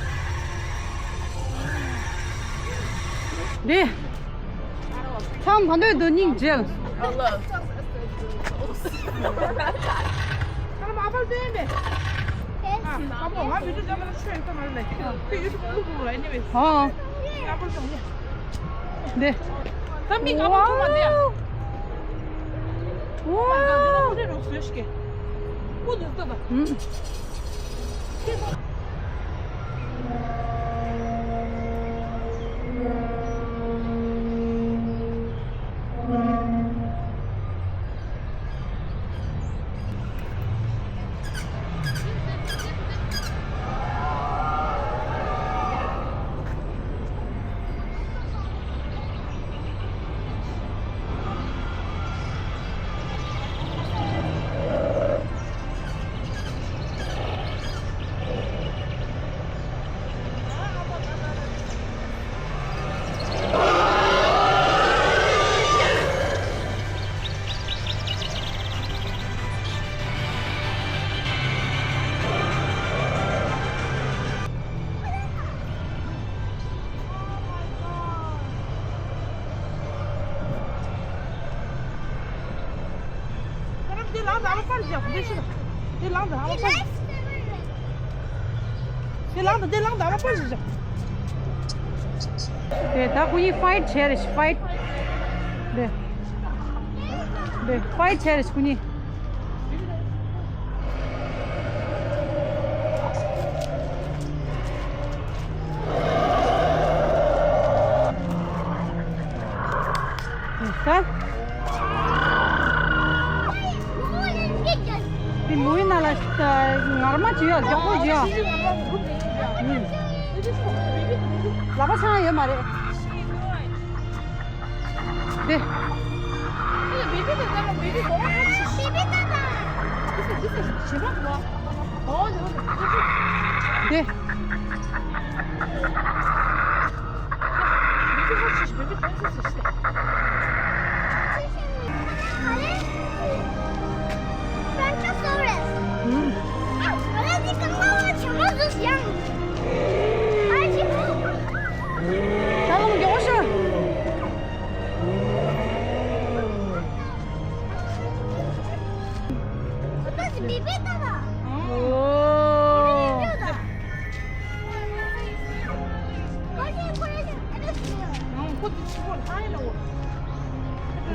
འདི། མཚམས་ག་འདོད་འདུག་སྙིང་རྗེ། ཨ། འདི། ད་མིག་ཨ་མ་ཐུག་མ་འདི་ཡ། ཝའོ། ཨོ་མའི་གོཌ། འདི་རུ་བཟོས་ཤིག་གེ། ཀུ་འདུག་ལྟ་ད། ཨུམ། དེ་ལངས་དང་ཨ་མ་ཕར་ཞིག་དེ་ལངས་དང་དེ་ལངས་དང་ཨ་མ་ཕར་ཞིག་བཞག་དེ་ད་ཁོ་གཉིས་ཕའིཊ་བྱས་རེད་ཤི་ཕའིཊ། དེ་དེ་ཕའིཊ་བྱས་རེད་ཤི་ཁོ་གཉིས། ད། དེ་མོའི་ནང་ལ་ངར་མ་བྱེད་ཡ་མགྱོགས་པོ་བྱེད་ཡ། ལག་པ་ཚང་ཡོད་མ་རེད། དེ།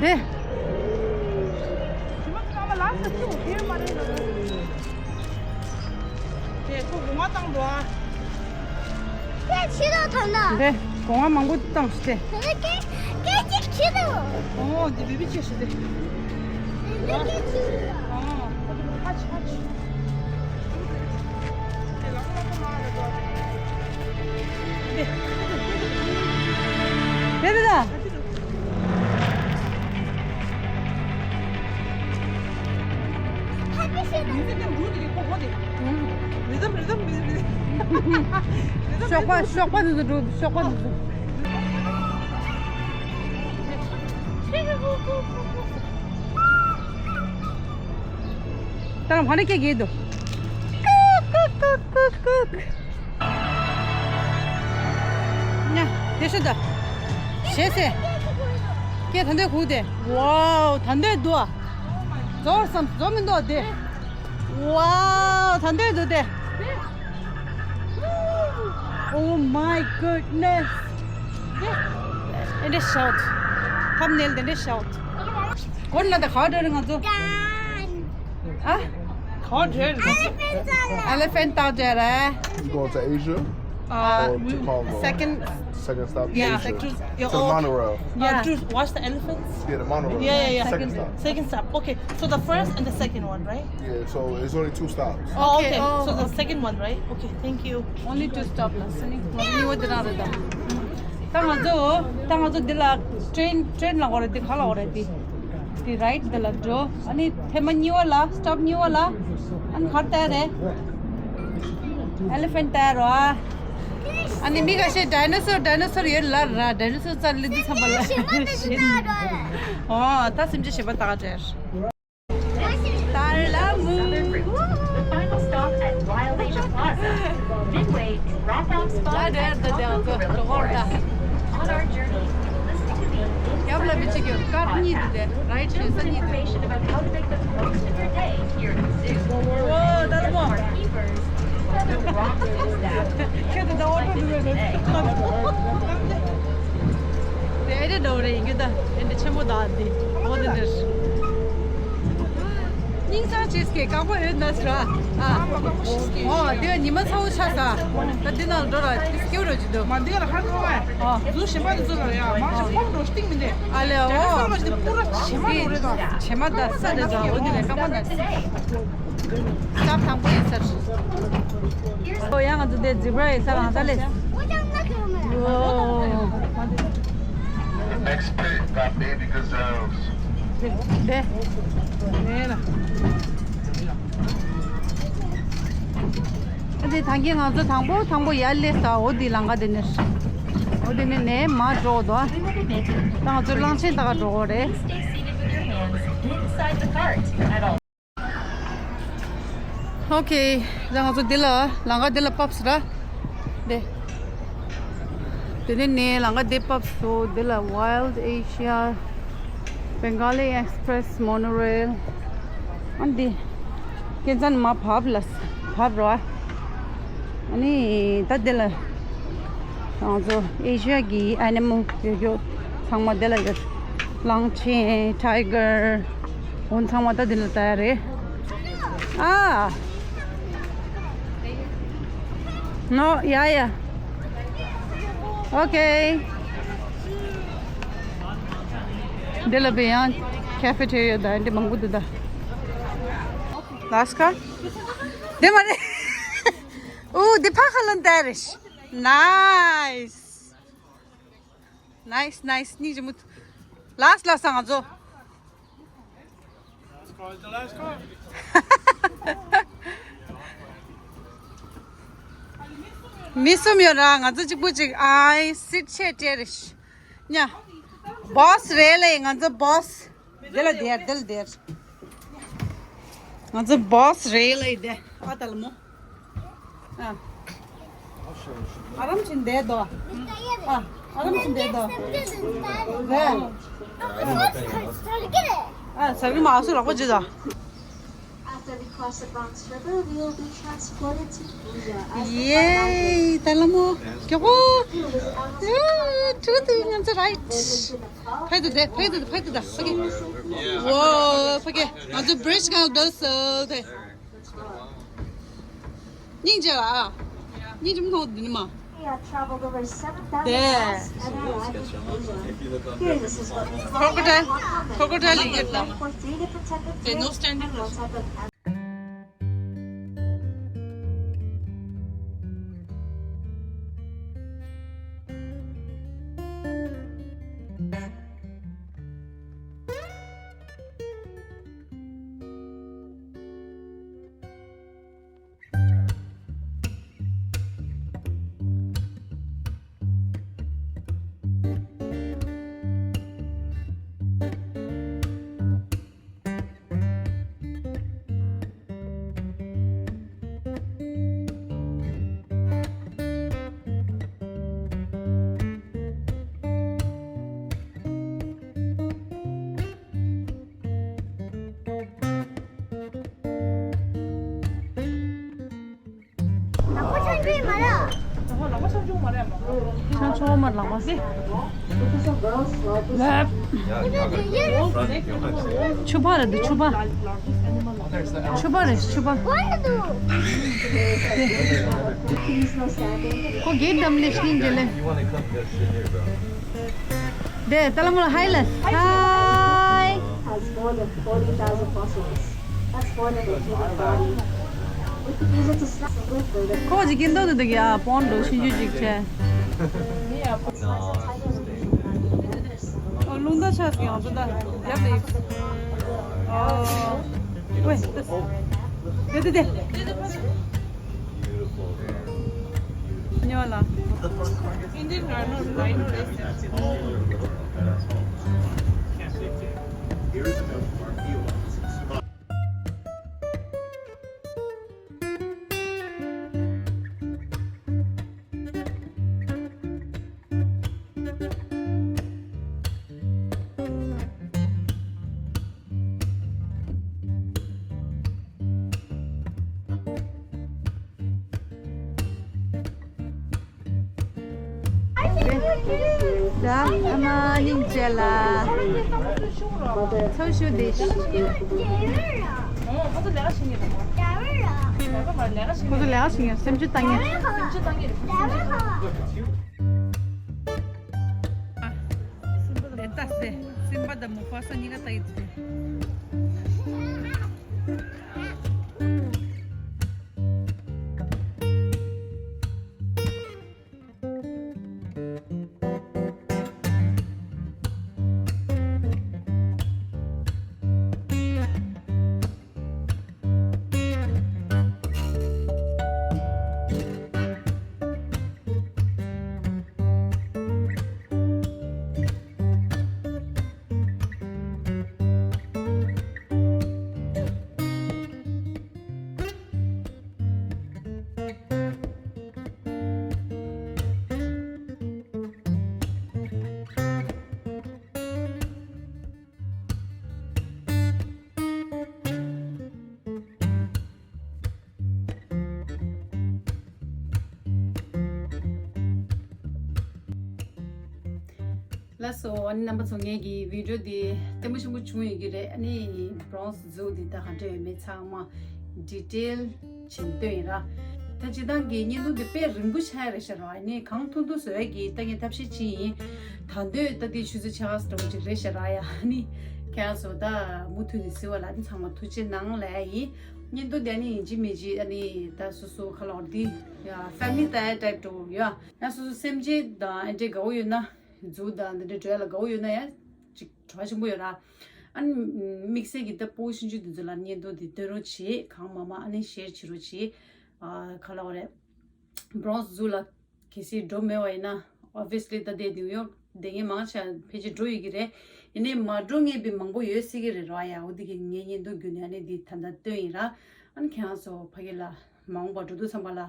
དེ། དེ། དེ་ཁོ་སྒོ་ང་བཏང་འདུག་ཨ། དེ་ཕྱི་ལོགས་ཐོན་ན། དེ་སྒོ་ང་མང་པོ་བཏང་ཞིག་དེ། དེ་ནི་སྐད་སྐད་ཅིག་ཕྱི་ལོགས། ཨོ་དེ་བི་བི་ཆེ་ཞིག་དེ། དེ་ནི་སྐད་ཅིག་ཕྱི་ལོགས། ཨོ་ཧ་ཆི་ཧ་ཆི། དེ་དེ་དེ། གཤོག་པ་གཤོག་པ་འདི་ཚོ་འགྲོ། གཤོག་པ་འདི་ཚོ། ད་རང་ཕ་ནི་སྐད་རྒྱག་འདུག་ཀུ་ཀུ་ཀུ་ཀུ་ཀུ། ཉ། དེ་ཤོད་ད། ཞེས་ཟེར། སྐད་ད་འདོད་གུག་དེ། ཝའོ་ད་འདོད་འདུག་ཨ། རྫོགས་སམ་རྫོགས་མི་འདུག་དེ། ཝའོ་ད་འདོད་འདུག་དེ། Oh my goodness. དེ་འདྲ་ཤའོ། ཐམ་ནེལ་དེ་འདྲ་ཤའོ། གོ་ན་ད་ག་བ་འགྲོ་རེད་ང་ཚོ། ཨ། ག་བ་འགྲོ་རེད། Elephant Tower. Elephant Tower. You going to Asia? Uh, or to Congo? Second. Second stop, yeah, Asia. To, to the monorail. Yeah, to watch the elephants. Yeah, the monorail. Yeah, yeah, yeah. Second stop. Second stop. Okay, so the first and the second one, right? Yeah, so it's only two stops. Oh, okay. So the second one, right? Okay, thank you. Only two stop. ད་ང་ཚོ་ད་ང་ཚོ་འདི་ལ་train train ལ་འོ་རེད། འདི་ག་ལ་འོ་རེད། འདི་འདི་ride འདི་ལ་འགྲོ། ཨ་ནི་ཐེངས་མ་གཉིས་པ་ལ་stop གཉིས་པ་ལ་ཨ་ནི་ག་རེ་ལྟ་རེད། Elephant ལྟ་རོ། ཨ་ནི་མི་ཁ་ཤས་dinosaur dinosaur ཡོད་ལབ་ར། dinosaur རྩར་སླེབས་དུས་ཙམ་པ་ལ་ཨོ་ད་སེམས་ཅན་གཞན་པ་ལྟ་ག་འགྲོ། The final stop at Wild Asia Plaza. Midway, drop-off spot at Congo Gorilla Forest. On our journey, listen to me. ཡབ་ལ་མི་གཅིག་ཡོད། ཀར་གཉིས་འདུག་དེ། right ཞེས་ས་གཉིས་འདུག Information about how to make the most of your day here at the zoo. ཨོ་ད་ལ་མོ། Our keepers, the rock staff. ཁྱེད་ད་ད་ཨོ་ཏོ་འདུག་གས། དེ་ཨེ་རེ་འདྲ་བོ་རེད། ཡིན་གྱི་ད་དེ་འདྲ་ཆེན་པོ་ད་དེ་ཨོ་དེ་འདྲ། སྙིང་ཚ་ཅིག་སྐད་རྐང་པ་ཡོད་ན་ཟེར་བ། ཨ། ཨོ་དེ་ཉི་མ་ཚ་བོ་ཆགས་ས། ད་འདི་ནང་འགྲོ་ར་དེ་སྐྱོ་རོ་ཅིག་འདུག་མ་འདི་ལ་ཧ་གོ་བས། ཨོ། ཟུར་ཞིམ་པ་འདི་ཚོ་ལ་ཡ་མ་ཞིག་ཕོམ་འགྲོ་སྟིང་མི་འདི། ཨ་ལེ་ཨོ། ས་ལ་ཞིག་པུ་ར་བྱེ་མ་འགྲོ་རེད་ད། བྱེ་མ་ད་ས་རེད་ད། ཨོ་དེ་ལས་རྐང་པ་ན། ས་དང་པོ་ཡིན་ས་རེད། ཨོ་ཡ་ང་ཚོ་དེ་zebra ཡིན་ས་ལ་ད་ལས། ཨོ། Next pit got baby gazelles. དེ། དེ་ལ། ཨ་དེ་ཐང་གི་ང་ཚོ་དང་པོ་དང་པོ་ཡར་སླེབས་ས། འོ་དེ་ལམ་ཁ་དེ་ནས། འོ་དེ་ནས་ནས་མར་འགྲོ་དོ། ད་ང་ཚོ་གླང་ཆེན་ལྟ་ག་འགྲོ་དགོས་རེད། Stay seated with your hands inside the cart at all. Okay, ད་ང་ཚོ་འདི་ལ་ལམ་ཁ་འདི་ལ་བབས་སོང་ར། དེ། དེ་ནས་ནས་ལམ་ཁ་འདི་བབས་སོང་། འདི་ལ་Wild Asia Bengali Express monorail། ཨ་འདི། ཁྱེད་ཚང་མ་བབས་ལ་བབས་རོགས། ཨ་ནི་ད་འདི་ལ། ང་ཚོ་ཨེ་ཤི་ཡ་གི་ཨེ་ནི་མལ་ཡོད་ཡོད་ཚང་མ་འདི་ལ་ཡོད། གླང་ཆེན། ཊའི་གར། འོ་ཚང་མ་ད་འདི་ལ་ལྟ་ཡ་རེད། ཨ། ནོ། ཡ་ཡ། ཨོ་ཁེ། འདི་ལ་བས་ཡང་ཁེ་ཕེ་ཊེ་རི་ཡ་ད་འདི་མང་པོ་འདུག་ད། ལ་སི་ཀ། འདི་མ་རེད། ཨོ་འདི་ཕ་ཁ་ལོན་ཏེ་རེད། ནའིས། ནའིས་ནའིས། སྙིང་རྗེ་མོ། ལ་སི་ལ་སི་ང་ཚོ། མི་གསུམ་ཡོད་ར། ང་ཚོ་གཅིག་པུ་གཅིག་ཨའི་སིད་ཆེ་སྤྲད་རེད། ཉ། བོ་སི་རེད་ལེ། ང་ཚོ་བོ་སི། དེ་ལ་དེར་དེ་ལ་དེར། ང་ཚོ་བོ་སི་རེད་ལེ་དེ། ཨ་ད་ལ་མོ། ཨ། ཨ་རམ་ཆིན་དེ་དོ། ཨ། ཨ་རམ་ཆིན་དེ་དོ། རེད། ཨ་ཟ་གི་མ་སུ་ལག་པ་ཅི་དོ། After we cross the Bronx River, we will be transported to Buea, a ཡེ། ད་ལ་མོ། མཁྱོག་པོ། ཨུ། ཐུག་ཐུག་ང་ཚོ་རའིཌ། ཕེ་ཏུ་དེ། ཕེ་ཏུ་དེ། ཕེ་ཏུ་དེ། ཕ་གི། ཝོ། ཕ་གི། ང་ཚོ་བྷི་རིཇ་གང་བསྡད་སོང་དེ། སྙིང་རྗེ་ལ། སྙིང་རྗེ་མོ་མཐོང་འདི་ནི་མ། We have traveled over seven thousand miles and arrived in Buea. Here, this is what we call a crocodile. Crocodile ཡིན་ད། They no standing. ཆང་ཆོག་མ་ལགས་པ། ལབ། ཕྱུ་པ་རེད་འདི། ཕྱུ་པ། ཕྱུ་པ་རེད། ཕྱུ་པ། ཁོ་གེ་དམ་ལེ་ཤིན་ཇེ་ལེ། དེ་ཏ་ལ་མོ་ལ་ཧའི་ལ། ཧའི། Has more than forty thousand fossils. That's more than the human body. We could use it to snap and live further. ཁོ་ཅིག་གིན་དོ་དེ་དེ་གི་ཨ་པོན་འགྲོ་ཤིན་ཇུ་ཅིག་ཆེ། ཨོ་རླུང་རྟ་ཆགས་ཀྱི་ང་ཚོ་ད་རྒྱབ་ལ་ཡིབ། ཨོ། ཝེ། དེ་དེ་དེ། ཉོ་ལ། Indian rhino, rhino races. ད་ཨ་མ་སྙིང་རྗེ་ལ། ཚོ་ཞུ་དེ། ཁོ་ཚོ་ལས་ཀ་བྱེད་མཁན། སེམས་ཆུ་བཏང་མཁན། སེམས་པ་དང་མོ་པ་ས་གཉིས་ཀ་ལྟ་ཡི་དེ། ལགས་སོ། ཨ་ནི་རྣམ་པ་ཚོ། ངེད་ཀྱི་བི་ཌིའོ་འདི་ལྟད་མོ་ཆེན་པོ་བྱུང་ཡོད་ཀྱི་རེད། ཨ་ནི་Bronx Zoo འདི་ད་ག་འདྲ་ཡོད་མེད་ཚང་མ་ཌི་ཊེལ་བྱས་ནས་སྟོན་ཡིན་ར། ད་སྤྱིར་བཏང་གི་བརྙན་ཐུང་འདི་དཔེ་རིང་པོ་ཆགས་ཡ་རེད་ཤག་ར། ཨ་ནི་གང་ཐུང་ཐུང་བཟོ་ཡ་གི་ད་ངས་ཐབས་ཤེས་བྱས་ཡིན། ད་དུང་ད་འདི་ཆུ་ཚོད་ཕྱེད་ཀ་ཙམ་འདྲ་བོ་ཅིག་རེད་ཤག་ར་ཡ། ཨ་ནི་ཁྱེད་རང་ཚོ་ད་མུ་མཐུད་ནས་གཟིགས་པ་ལ། ཨ་ནི་ཚང་མ་ཐུགས་རྗེ་གནང་ལབ་ཡ་ཡིན། བརྙན་ཐུང་འདི་ཨ་ནི་ཡིན་གཅིག་མིན་གཅིག་ཨ་ནི་ད་སོ་སོ་ཁ་ལོ་འདི་ཡ་ཕེ་མི་ལི་ལྟ་ཡ་ཊའིབ་འདྲ་བོ་ཡོད། ཡང་སོ་སོ་སེམས་ཅན་དང་ཨེ་འདྲས་དགའ་བོ་ཡོད་ན། ཛུ་དང་འདི་འདྲ་འགྲོ་ཡ་ལ་དགའ་བོ་ཡོད་ན་ཡང་ཅིག་བྲོ་བ་ཆེན་པོ་ཡོད་ར། ཨ་ནི་དམིགས་བསལ་གྱི་ད་ཕྲུ་གུ་ཆུང་ཆུང་འདི་ཚོ་ལ་བརྙན་ཐུང་འདི་སྟོན་རོགས་བྱེད། གང་མང་མང་ཨ་ནི་ཤེར་བྱེད་རོགས་བྱེད། ཨ་ག་ལབ་དགོས་རེད། Bronx Zoo ལ་གལ་སྲིད་འགྲོ་མེད་པ་ཡིན་ན། Obviously ད་ལྟའི་ནིའུ་ཡོག་བསྡད་མཁན་མང་ཆེ་བ་ཕལ་ཆེར་འགྲོ་ཡོད་ཀྱི་རེད། ཡིན་ནའི་མ་འགྲོ་མཁན་པའི་མང་པོ་ཡོད་སྲིད་ཀྱི་རེད་ར་ཡ། འོ་འདི་གི་ངའི་བརྙན་ཐུང་བརྒྱུད་ནས་ཨ་ནི་འདི་ད་ལྟ་སྟོན་ཡིན་ར། ཨ་ནི་ཁྱེད་རང་ཚོ་ཕ་གི་ལ་མ་འོངས་པ་འགྲོ་དུས་ཙམ་པ་ལ་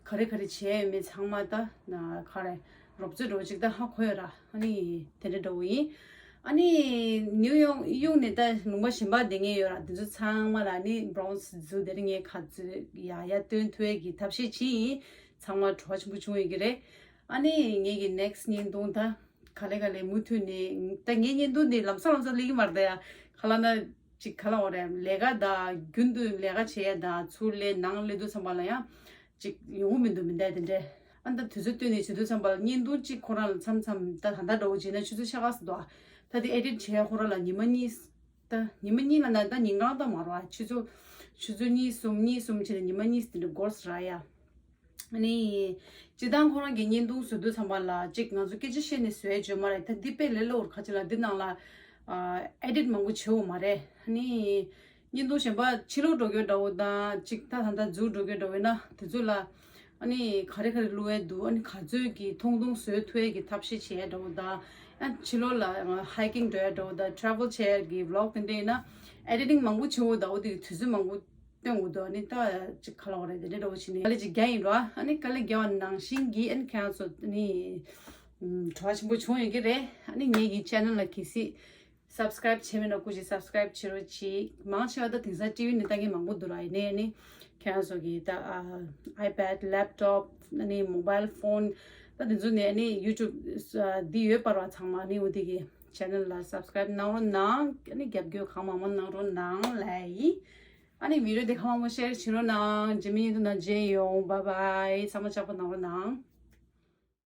ག་རེ་ག་རེ་བྱས་ཡོད་མེད་ཚང་མ་ད་ན་ག་རེ་རོབ་ཙེ་འགྲོ་ཅིག་ད་ཧ་གོ་ཡོད་ར། ཨ་ནི་དེ་འདྲ་འདྲ་བོ་ཡིན། ཨ་ནི་ནིའུ་ཡོག་གཡུགས་ནས་ད་ལུང་པ་གཞན་པ་བསྡད་མཁན་ཡོད་ར། དེ་ཚོ་ཚང་མ་ལ་ཨ་ནི་Bronx Zoo དེ་རིང་ངས་ག་ཚོད་ཡ་ཡ་སྟོན་ཐུབ་ཡས་ཀྱི་ཐབས་ཤེས་བྱས་ཡིན། ཚང་མ་བྲོ་བ་ཆེན་པོ་བྱུང་ཡོད་ཀྱི་རེད། ཨ་ནི་ངེད་ཀྱི་next བརྙན་ཐུང་ད་ག་ལེ་ག་ལེ་མུ་མཐུད་ནས། ད་ངའི་བརྙན་ཐུང་འདི་ལམ་སང་ལམ་སང་སླེབས་ཀྱི་མ་རེད་ད་ཡ། ག་ལབ་ན་ཅིག་ག་ལབ་དགོས་རེད། ལས་ཀ་དང་རྒྱུན་དུ་ལས་ཀ་བྱེད་ཡ་དང་ཚུར་སླེབས་ནང་སླེབས་དུས་ཙམ་པ་ལ་ཡང་ཅིག་ཡོང་གི་མི་འདུག་མི་འདུག་དེ་འདྲས། ཨ་ནི་ད་དུས་ཚོད་བཏོན་ནས་བྱེད་དུས་ཙམ་པ་ལ་བརྙན་ཐུང་གཅིག་ཁོ་རང་ལ་མཚམས་མཚམས་ད་ད་ལྟ་འདྲ་བོ་བྱས་ན་ཆུ་ཚོད་ཕྱེད་ཀ་ཙམ་འདུག་ད་དེ་ཨེ་ཌིཊ་བྱེད་ཡ་ཁོ་རང་ལ་ཉི་མ་གཉིས། ད་ཉི་མ་གཉིས་ལ་ན་ད་ཉིན་གང་ད་མ་རེད་བ། ཆུ་ཚོད་ཆུ་ཚོད་གཉིས་གསུམ་གཉིས་གསུམ་བྱས་ནས་ཉི་མ་གཉིས་དེ་འདྲ་འགོར་ས་རེད་ཡ། ཨ་ནི་སྤྱིར་བཏང་ཁོ་རང་གི་བརྙན་ཐུང་བཟོ་དུས་ཙམ་པ་ལ་ཅིག་ང་ཚོ་སྐད་ཆ་བཤད་ནས་བཟོ་ཡ་བརྗོད་མ་རེད། ད་འདི་དཔེ་ལས་སླ་པོ་རེད། ཁ་ཅིག་ལ་འདི་ནང་ལ་ཨ་ཨེ་ཌིཊ་མང་པོ་བྱེད་འོ་མ་རེད། ཨ་ནི་བརྙན་ཐུང་གཞན་པ་ཕྱི་ལོགས་འགྲོ་རྒྱུ་འདྲ་བོ་དང་ཅིག་ད་ད་ལྟ་ཛུ་འགྲོ་རྒྱུ་འདྲ་བོ་ཡིན་ན་དེ་ཚོ་ལ་ཨ་ནི་ག་རེ་ག་རེ་བླུག་ཡས་འདུག་ཨ་ནི་ག་ཚོད་ཀྱི་ཐུང་ཐུང་བཟོ་ཐུབ་ཡས་ཀྱི་ཐབས་ཤེས་བྱེད་ཡས་འདྲ་བོ་དང་། ཨ་ཕྱི་ལོགས་ལ་ཧའི་ཀིང་འགྲོ་ཡས་འདྲ་བོ་དང་། ཊེ་རེ་ཝེལ་བྱེད་ཡས་ཀྱི་བི་ལོག་དེ་འདྲ་ཡིན་ན་ཨེ་ཌི་ཊིང་མང་པོ་བྱེད་འོ་ད། འོ་དེ་གི་དུས་ཚོད་མང་པོ་སྟོན་དགོས་འདུག་ཨ་ནི་ད་ཅིག་ག་ལབ་དགོས་རེད། དེ་འདྲ་འདྲ་བོ་བྱས་ནས་ག་ལེ་ཅིག་རྒྱག་ཡིན་རོ། ཨ་ནི་ག་ལེ་རྒྱག་པ་ནང་བཞིན་གྱི་ཨ་ནི་ཁྱེད་རང་ཚོ་ཨ་ནི་ཨམ་བྲོ་བ་ཆེན་པོ་བྱུང་ཡོད་ཀྱི་རེད། ཨ་ནི་ངེད་ཀྱི་ཆེ་ནལ་ལ་གལ་སྲིད་སབ་སི་ཀ་རེབ་བྱས་མེད་ན་སྐུ་མཁྱེན་སབ་སི་ཀ་རེབ་བྱེད་རོགས་གྱིས། མང་ཆེ་བ་ད་དེང་སང་ཊི་ཝི་ནས་ལྟ་མཁན་མང་པོ་འདུག་ར། ཡིན་ནའི་ཨ་ནི་ཁྱེད་རང་ཚོ་གི་ད་ཨ་ཨའི་པེཌ། ལེབ་ཊོབ། ཨ་ནི་མོ་བྷའིལ་ཕོན། ད་དེ་ཚོ་ནས་ཨ་ནི་ཡུ་ཊུབ་འདི་ཡོད་པ་ར། ཚང་མ་ཨ་ནི་འོ་དེ་གི་ཆེ་ནལ་ལ་སབ་སི་ཀ་རེབ་གནང་རོགས་གནང་། ཨ་ནི་རྒྱབ་སྐྱོར་གང་མང་མང་གནང་རོགས་གནང་ལབ་ཡིན། ཨ་ནི་བི་ཌིའོ་དེ་གང་མང་མང་ཤེར་བྱེད་རོགས་གནང་། རྗེས་མའི་བརྙན་ཐུང་ནང་མཇལ་ཡོང་། བྷའི་བྷའི། ཚང་མ་ལྕགས་པོ་གནང་རོགས་གནང་།